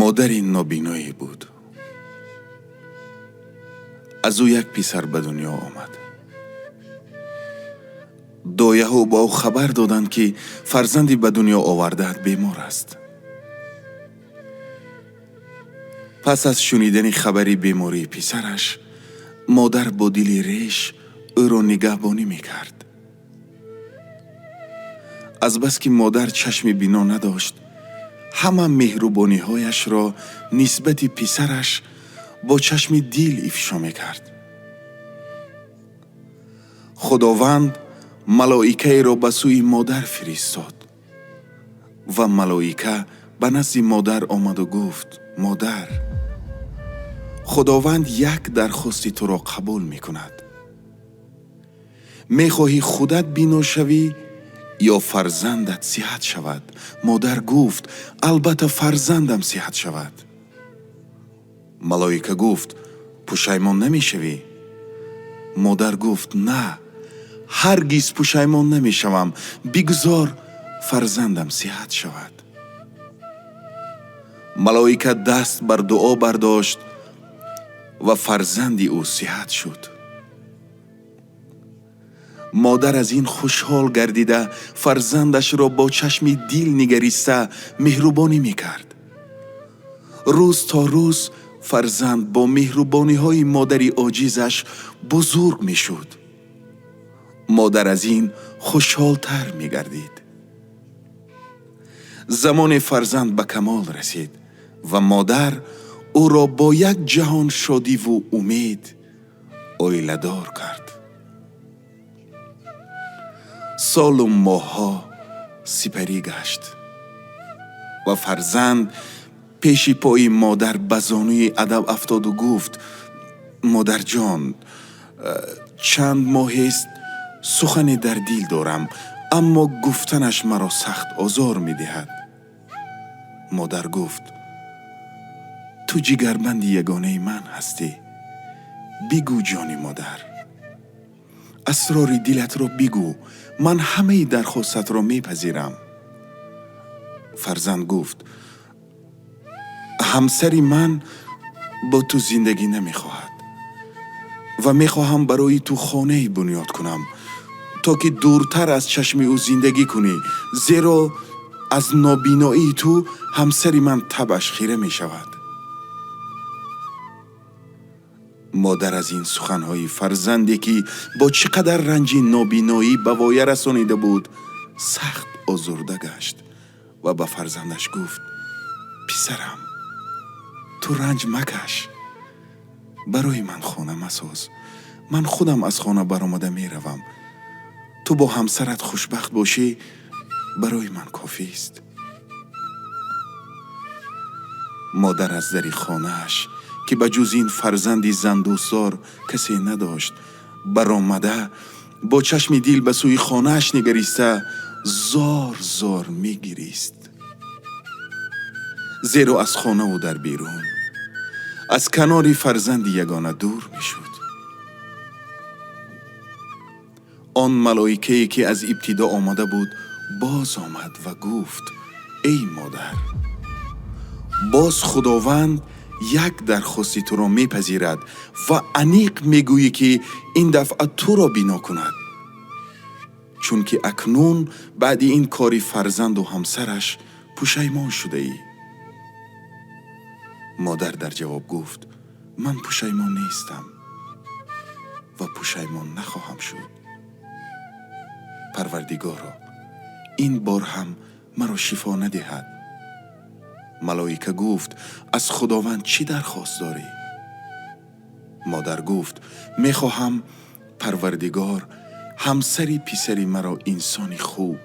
Модари нобиное буд. Аз ӯ як писар ба дунё омад. Дояҳо ба ӯ хабар доданд, ки фарзанди ба дунё овардаат бемор аст. Пас аз шунидани хабари бемории писараш, модар бо дили реш ӯро нигаҳбонӣ мекард. Азбаски модар чашми бино надошт, ҳама меҳрубониҳояшро нисбати писараш бо чашми дил ифшо мекард. Худованд малоикаеро ба сӯи модар фиристод ва малоика ба назди модар омаду гуфт: модар, Худованд як дархости туро қабул мекунад. Мехоҳӣ худат бино шавӣ ё фарзандат сиҳат шавад? Модар гуфт: албатта фарзандам сиҳат шавад. Малоика гуфт: пушаймон намешавӣ? Модар гуфт: на, ҳаргиз пушаймон намешавам, бигузор фарзандам сиҳат шавад. Малоика даст бар дуо бардошт ва фарзанди ӯ сиҳат шуд. Модар аз ин хушҳол гардида, фарзандашро бо чашми дил нигариста меҳрубонӣ мекард. Рӯз то рӯз фарзанд бо меҳрубониҳои модари оҷизаш бузург мешуд. Модар аз ин хушҳолтар мегардид. Замоне фарзанд ба камол расид ва модар ӯро бо як ҷаҳон шодиву умед оиладор кард. Солу моҳҳо сипарӣ гашт ва фарзанд пеши пои модар ба зонуи адаб афтоду гуфт: модарҷон, чанд моҳест сухане дар дил дорам, аммо гуфтанаш маро сахт озор медиҳад. Модар гуфт: ту ҷигарбанди ягонаи ман ҳастӣ. Бигӯ, ҷони модар, асрори дилатро бигӯ, ман ҳамаи дархостатро мепазирам. Фарзанд гуфт: ҳамсари ман бо ту зиндагӣ намехоҳад ва мехоҳам барои ту хонае бунёд кунам, то ки дуртар аз чашми ӯ зиндагӣ кунӣ, зеро аз нобиноии ту ҳамсари ман табъаш хира мешавад. Модар аз ин суханҳои фарзанде, ки бо чӣ қадар ранҷи нобиноӣ ба воя расонида буд, сахт озурда гашт ва ба фарзандаш гуфт: писарам, ту ранҷ макаш, барои ман хона масоз, ман худам аз хона баромада меравам. Ту бо ҳамсарат хушбахт бошӣ, барои ман кофист. Модар аз дари хонааш, ки ба ҷуз ин фарзанди зандӯстдор касе надошт, баромада бо чашми дил ба сӯи хонааш нигариста зор зор мегирист, зеро аз хонаву дар берун аз канори фарзанди ягона дур мешуд. Он малоикае, ки аз ибтидо омада буд, боз омад ва гуфт: эй модар, боз Худованд як дархости туро мепазирад ва аниқ мегӯӣ, ки ин дафъа туро бино кунад, чунки акнун баъди ин кори фарзанду ҳамсараш пушаймон шудаӣ. Модар дар ҷавоб гуфт: ман пушаймон нестам ва пушаймон нахоҳам шуд. Парвардигоро, ин бор ҳам маро шифо надиҳад. Малоика гуфт: аз Худованд чӣ дархост дорӣ? Модар гуфт: мехоҳам Парвардигор ҳамсари писари маро инсони хуб,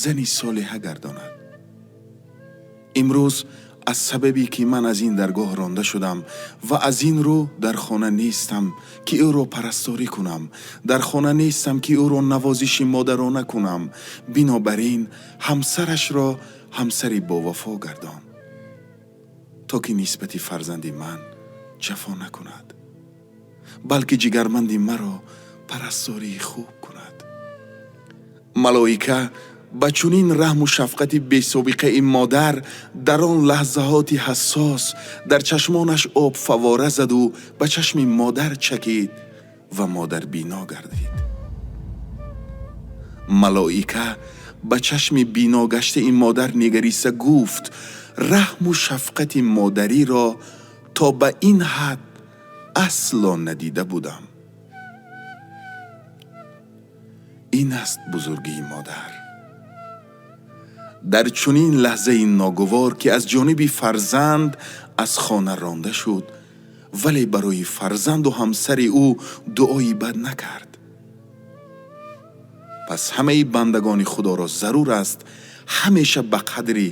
зани солиҳа гардонад. Имрӯз аз сабабе, ки ман аз ин даргоҳ ронда шудам ва аз ин рӯ дар хона нестам, ки ӯро парасторӣ кунам, дар хона нестам, ки ӯро навозиши модарона кунам, бинобар ин ҳамсарашро ҳамсари бовафо гардон, то ки нисбати фарзанди ман ҷафо накунад, балки ҷигарманди маро парастории хуб кунад. Малоика Ба чунин раҳму шафқати бесобиқаи модар дар он лаҳзаҳоти ҳассос дар чашмонаш об фаввора заду ба чашми модар чакид ва модар бино гардид. Малоика ба чашми бино гаштаи модар нигариста гуфт: раҳму шафқати модариро то ба ин ҳад асло надида будам. Ин аст бузургии модар. Дар чунин лаҳзаи ногувор, ки аз ҷониби фарзанд аз хона ронда шуд, вале барои фарзанду ҳамсари ӯ дуои бад накард. Пас ҳамаи бандагони Худоро зарур аст ҳамеша ба қадри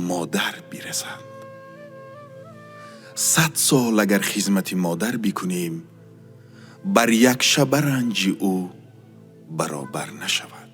модар бирасанд. 100 сол агар хизмати модар бикунем, бар як шаба ранҷи ӯ баробар нашавад.